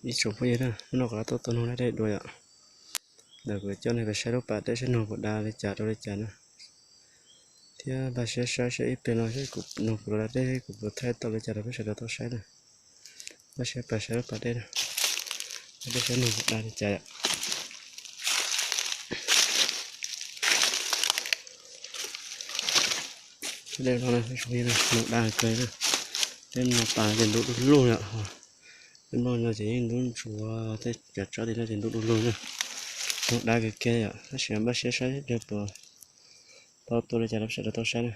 Ib tsoom phooj ywg na, hnub no kuv rov tuaj tua noog da dej dua yom. Ntawm kuv coj nej pais saib lub pas dej saib noog puas da li cas rau li cas na. Thiab npaj siab saib saib ib pliag no saib kuv noog kuv da dej kuv puas thaij tau li cas rau peb sawv daws tau saib na. Npaj siab pais saib lub pas dej na, saib dej saib noog puas da li cas yom. Dej no na, noog da kawg na. Tej no pas ces ntub du lug yom. Tej no ces yeej ntub ntsuav, tej cov tsob tim no ces ntub du lug na. Noog da kawg kiag yom, tab sis npaj siab saib ib pliag puas tau tua li cas rau peb sawv daws tau saib na.